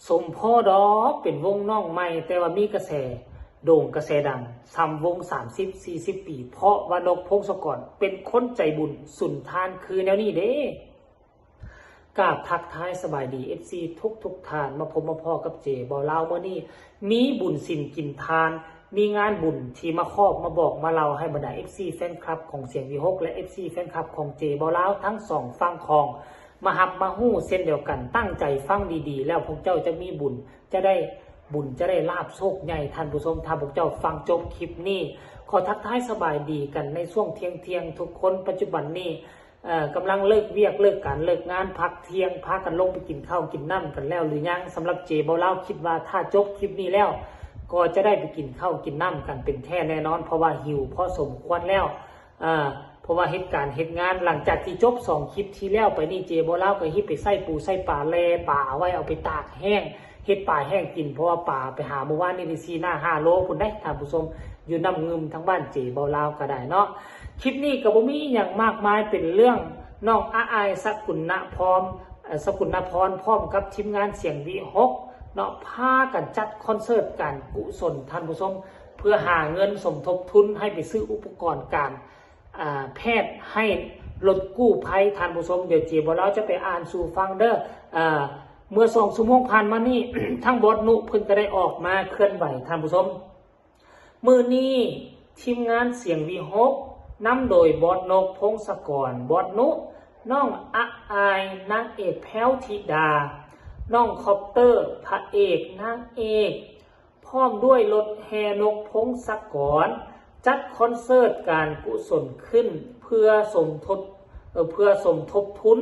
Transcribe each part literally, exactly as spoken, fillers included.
สมพอดอกเป็นวงน้องใหม่ แต่ว่ามีกระแสโด่งกระแสดังส่ำวง สามสิบ สี่สิบ ปี เพราะว่านกพงศกรเป็นคนใจบุญสุนทานคือแนวนี้เด้ กราบทักทายสบายดี เอฟซี ทุกทุกๆท่าน มาพบมาพ้อกับเจบ่าวลาวมื้อนี้ มีบุญศีลกินทาน มีงานบุญที่มาครอบมาบอกมาเล่าให้บรรดา เอฟซี แฟนคลับของเสียงวีหก และ เอฟซี แฟนคลับของเจบ่าวลาวทั้งสองฝั่งของ มาฮับมาฮู้เช่นเดียวกัน ตั้งใจฟังดีๆ แล้วพวกเจ้าจะมีบุญ จะได้บุญ จะได้ลาภโชคใหญ่ท่านผู้ชม ถ้าพวกเจ้าฟังจบคลิปนี้ ขอทักทายสบายดีกันในช่วงเที่ยงๆ ทุกคน ปัจจุบันนี้ เอ่อกำลังเลิกเวียกเลิกการเลิกงาน พักเที่ยง พากันลงไปกินข้าวกินน้ำกันแล้วหรือยัง สำหรับเจบ่าวลาวคิดว่าถ้าจบคลิปนี้แล้ว ก็จะได้ไปกินข้าวกินน้ำกันเป็นแท้แน่นอน เพราะว่าหิวพอสมควรแล้ว อ่า เพราะว่าเฮ็ดการเฮ็ดงาน หลังจากที่จบสองคลิปที่แล้วไปนี่ เจบ่าวลาวก็ฮิปไปใส่ปูใส่ปลา แล่ปลาเอาไว้ เอาไปตากแห้ง เฮ็ดปลาแห้งกิน เพราะว่าปลาไปหาเมื่อวานนี่ได้สี่ห้าโลพุ้นเด้ท่านผู้ชม อยู่น้ำงึมทางบ้านเจบ่าวลาวก็ได้เนาะ คลิปนี้ก็บ่มีอหย่างมากมาย เป็นเรื่องน้องอาอาย สกุลนพร เอ่อ สกุลนพร พร้อมกับทีมงานเสียงวีหก เนาะ พากันจัดคอนเสิร์ตการกุศลท่านผู้ชม เพื่อหาเงินสมทบทุนให้ไปซื้ออุปกรณ์การ อ่า แพทย์ให้รถกู้ภัยท่านผู้ชม เดี๋ยวเจบ่าวลาวจะไปอ่านสู่ฟังเด้อ อ่า เมื่อสองชั่วโมงผ่านมานี่ ทั้งบอสนุเพิ่นก็ได้ออกมาเคลื่อนไหวท่านผู้ชม มื้อนี้ทีมงานเสียงวีหก นำโดยบอสนกพงศกร บอสนุ น้องอาอาย นางเอกแพรวธิดา น้องคอปเตอร์ พระเอกนางเอก พร้อมด้วยรถแห่นกพงศกร จัดคอนเสิร์ตการกุศลขึ้น เพื่อสมทบ เอ่อ เพื่อสมทบทุน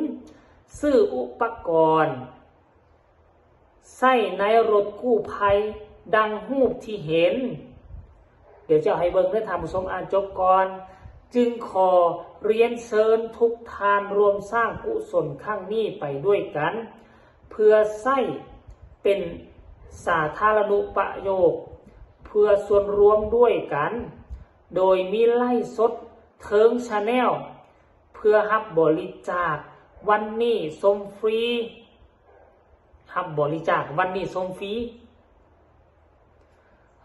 ซื้ออุปกรณ์ ใส่ในรถกู้ภัยดังรูปที่เห็น เดี๋ยวจะให้เบิ่งเด้อท่านผู้ชม อ่านจบก่อน จึงขอเรียนเชิญทุกท่านร่วมสร้างกุศลครั้งนี้ไปด้วยกัน เพื่อใช้เป็นสาธารณูปโภค เพื่อส่วนรวมด้วยกัน โดยมีไลฟ์สดเทิงแชนแนล เพื่อรับบริจาควันนี้ส่งฟรี รับบริจาควันนี้ส่งฟรี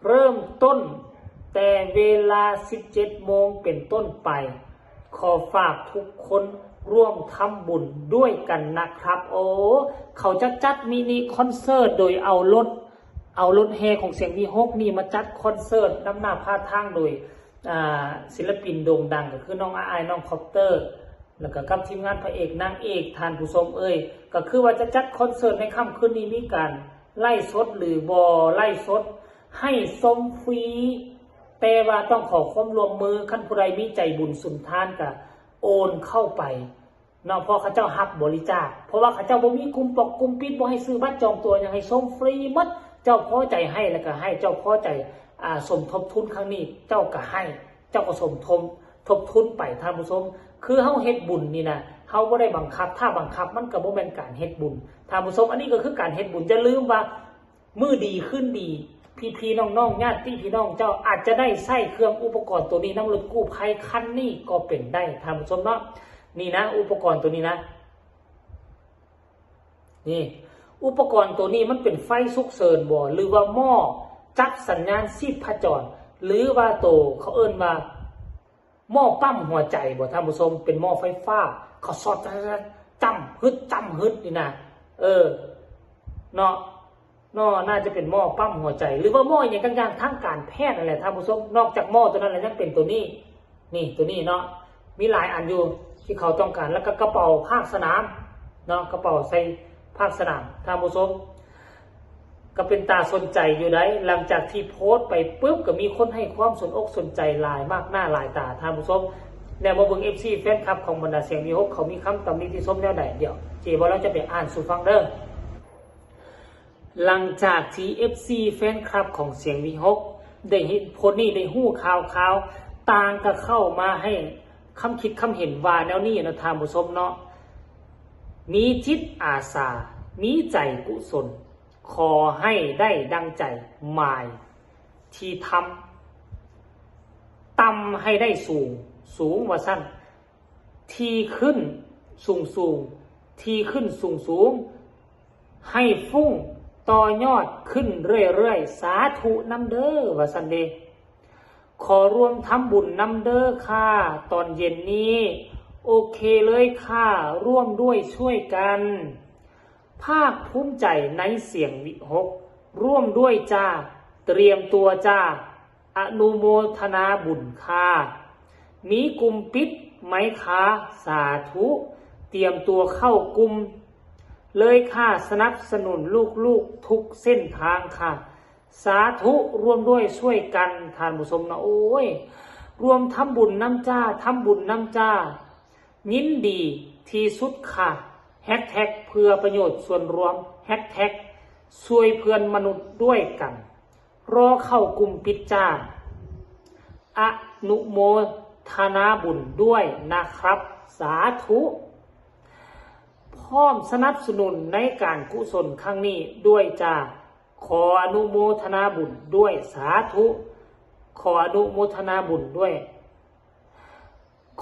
เริ่มต้นแต่เวลา สิบเจ็ดโมงเป็นต้นไป ขอฝากทุกคนร่วมทำบุญด้วยกันนะครับ โอ้ เขาจะจัดมินิคอนเสิร์ตโดยเอารถ เอารถแห่ของเสียงวีหกนี่มาจัดคอนเสิร์ตนำหน้าพาทางโดย อ่า ศิลปินโด่งดังก็คือน้องอาอาย น้องคอปเตอร์ แล้วก็กับทีมงานพระเอกนางเอกท่านผู้ชมเอ้ย ก็คือว่าจะจัดคอนเสิร์ตในค่ำคืนนี้ มีการไลฟ์สดหรือบ่ไลฟ์สด ให้ส่งฟรี แต่ว่าต้องขอความร่วมมือ คันผู้ใดมีใจบุญสุนทานก็โอนเข้าไปเนาะ เพราะเขาเจ้ารับบริจาค เพราะว่าเขาเจ้าบ่มีกลุ่มปอกกลุ่มปิด บ่ให้ซื้อบัตรจองตั๋วหยัง ให้ส่งฟรีหมด เจ้าพอใจให้แล้วก็ให้ เจ้าพอใจ อ่า สมทบทุนครั้งนี้ เจ้าก็ให้ เจ้าก็สมทบ ทบทุนไปท่านผู้ชม คือเฮาเฮ็ดบุญนี่นะ เฮาบ่ได้บังคับ ถ้าบังคับมันก็บ่แม่นการเฮ็ดบุญท่านผู้ชม อันนี้ก็คือการเฮ็ดบุญ อย่าลืมว่ามื้อดีคืนดี พี่ๆน้องๆญาติพี่น้องเจ้าอาจจะได้ใช้เครื่องอุปกรณ์ตัวนี้นำรถกู้ภัยคันนี้ก็เป็นได้ท่านผู้ชมเนาะ นี่นะ อุปกรณ์ตัวนี้นะ นี่ อุปกรณ์ตัวนี้มันเป็นไฟฉุกเฉินบ่ หรือว่าหม้อจับสัญญาณชีพจร หรือว่าโตเขาเอิ้นว่าหม้อปั๊มหัวใจบ่ท่านผู้ชม เป็นหม้อไฟฟ้า เขาสอดจ้ำฮึดจ้ำฮึดนี่นะ เออ เนาะ เนาะ น่าจะเป็นหม้อปั๊มหัวใจ หรือว่าหม้ออหย่างต่างๆทางการแพทย์นั่นแหละท่านผู้ชม นอกจากหม้อตัวนั้นแล้วยังเป็นตัวนี้ นี่ตัวนี้เนาะ มีหลายอันอยู่ที่เขาต้องการ แล้วก็กระเป๋าภาคสนามเนาะ กระเป๋าใส่ภาคสนามท่านผู้ชม ก็เป็นตาสนใจอยู่ได้ หลังจากที่โพสต์ไปปุ๊บก็มีคนให้ความสนอกสนใจหลายมากหน้าหลายตาท่านผู้ชม แล้วมาเบิ่ง เอฟซี แฟนคลับของบรรดาเสียงวีหก เขามีคำตำหนิติชมแนวใด เดี๋ยวเจบ่าวลาวจะไปอ่านสู่ฟังเด้อ หลังจากที่ เอฟซี แฟนคลับของเสียงวีหก ได้เห็นโพสต์นี้ ได้ฮู้ข่าวข่าว ต่างก็เข้ามาให้คำคิดคำเห็นว่าแนวนี้นะท่านผู้ชมเนาะ มีจิตอาสา มีใจกุศล ขอให้ได้ดังใจหมายที่ทำ ต่ำให้ได้สูง สูงว่าซั่น ที่ขึ้นสูงสูง ที่ขึ้นสูงสูง ให้ฟุ้ง ต่อยอดขึ้นเรื่อยๆ สาธุนำเด้อ ว่าซั่นเด้ ขอร่วมทำบุญนำเด้อค่ะ ตอนเย็นนี้ โอเคเลยค่ะ ร่วมด้วยช่วยกัน ภาคภูมิใจในเสียงวิหก ร่วมด้วยจ้า เตรียมตัวจ้า อนุโมทนาบุญค่ะ มีกลุ่มปิดไหมคะ สาธุ เตรียมตัวเข้ากลุ่มเลยค่ะ สนับสนุนลูกๆทุกเส้นทางค่ะ สาธุ ร่วมด้วยช่วยกัน ท่านผู้ชมนะ โอ้ย ร่วมทำบุญนำจ้า ทำบุญนำจ้า ยินดีที่สุดค่ะ แฮชแท็กเพื่อประโยชน์ส่วนรวม แฮชแท็กช่วยเพื่อนมนุษย์ด้วยกัน รอเข้ากลุ่มปิดจ้า อนุโมทนาบุญด้วยนะครับ สาธุ พร้อมสนับสนุนในการกุศลครั้งนี้ด้วยจ้า ขออนุโมทนาบุญด้วย สาธุ ขออนุโมทนาบุญด้วย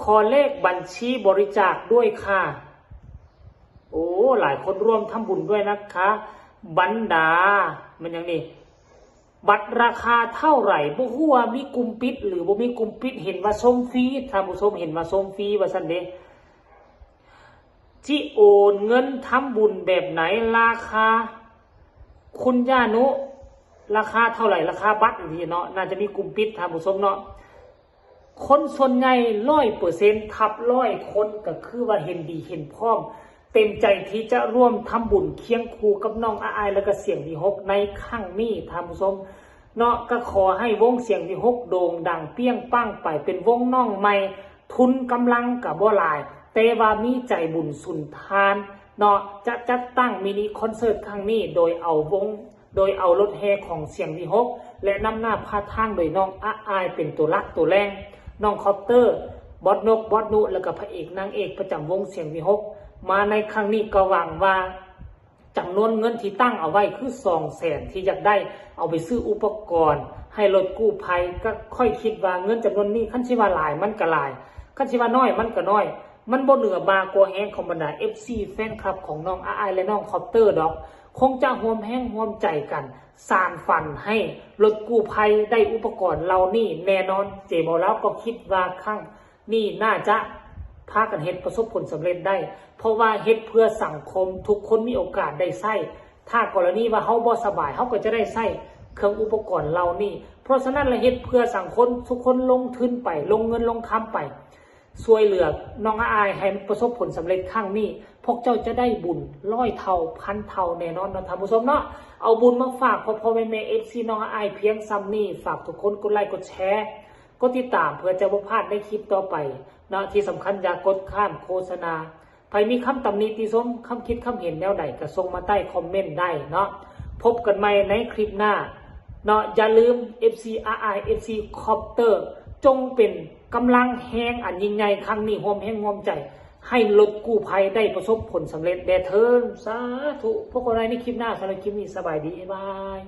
ขอเลขบัญชีบริจาคด้วยค่ะ โอ้ หลายคนร่วมทำบุญด้วยนะคะ บรรดา มันยังนี่ บัตรราคาเท่าไหร่ บ่ฮู้ว่ามีกลุ่มปิดหรือบ่มีกลุ่มปิด เห็นว่าส่งฟรี ท่านผู้ชม เห็นว่าส่งฟรี ว่าซั่นเด้ จิโอนเงินทำบุญแบบไหน ราคา คุณย่านุ ราคาเท่าไหร่ ราคาบัตรอยู่นี่เนาะ น่าจะมีกลุ่มปิด ท่านผู้ชมเนาะ คนส่วนใหญ่ ร้อยเปอร์เซ็นต์ทับร้อยคน ก็คือว่าเห็นดีเห็นพร้อม เต็มใจที่จะร่วมทำบุญเคียงคู่กับน้องอาอาย และก็เสียงวิหกในครั้งนี้ ท่านผู้ชมเนาะ ก็ขอให้วงเสียงวิหกโด่งดังเปรี้ยงปังไป เป็นวงน้องใหม่ ทุนกำลังก็บ่หลาย แต่ว่ามีใจบุญสุนทานเนาะ จะจัดตั้งมินิคอนเสิร์ตครั้งนี้ โดยเอาวง โดยเอารถแห่ของเสียงวิหก และนำหน้าพาทางโดยน้องอาอายเป็นตัวหลักตัวแรง น้องคอปเตอร์ บอสนก บอสนุ แล้วก็พระเอกนางเอกประจำวงเสียงวิหก มาในครั้งนี้ก็หวังว่า จำนวนเงินที่ตั้งเอาไว้คือ สองแสน ที่อยากได้เอาไปซื้ออุปกรณ์ให้รถกู้ภัย ก็ค่อยคิดว่าเงินจำนวนนี้ คันสิว่าหลายมันก็หลาย คันสิว่าน้อยมันก็น้อย มันบ่เหนือบ่ากว่าแฮงของบรรดา เอฟซี แฟนคลับของน้องอาอายและน้องคอปเตอร์ดอก คงจะร่วมแฮงร่วมใจกัน สานฝันให้รถกู้ภัยได้อุปกรณ์เหล่านี้แน่นอน เจบ่าวลาวก็คิดว่าครั้งนี้น่าจะพากันเฮ็ดประสบผลสำเร็จได้ เพราะว่าเฮ็ดเพื่อสังคม ทุกคนมีโอกาสได้ใช้ ถ้ากรณีว่าเฮาบ่สบาย เฮาก็จะได้ใช้เครื่องอุปกรณ์เหล่านี้ เพราะฉะนั้นแล้วเฮ็ดเพื่อสังคม ทุกคนลงทุนไป ลงเงินลงคำไป ช่วยเหลือน้องอาอายให้ประสบผลสำเร็จครั้งนี้ พวกเจ้าจะได้บุญร้อยเท่าพันเท่าแน่นอนเนาะท่านผู้ชมเนาะ เอาบุญมาฝากพ่อๆแม่ๆ เอฟซี น้องอาอายเพียงส่ำนี้ ฝากทุกคนกดไลค์กดแชร์ กดติดตามเพื่อจะบ่พลาดในคลิปต่อไปเนาะ ที่สำคัญอย่ากดข้ามโฆษณา ใผมีคำตำหนิติชม คำคิดคำเห็นแนวใดก็ส่งมาใต้คอมเมนต์ได้เนาะ พบกันใหม่ในคลิปหน้าเนาะ อย่าลืม เอฟซี อาอาย เอฟซี คอปเตอร์ จงเป็นกำลังแฮงอันยิ่งใหญ่ครั้งนี้ ร่วมแฮงร่วมใจ ให้รถกู้ภัยได้ประสบผลสำเร็จแด่เทิน สาธุ พบกันใหม่ในคลิปหน้า สำหรับคลิปนี้สบายดี บ๊ายบาย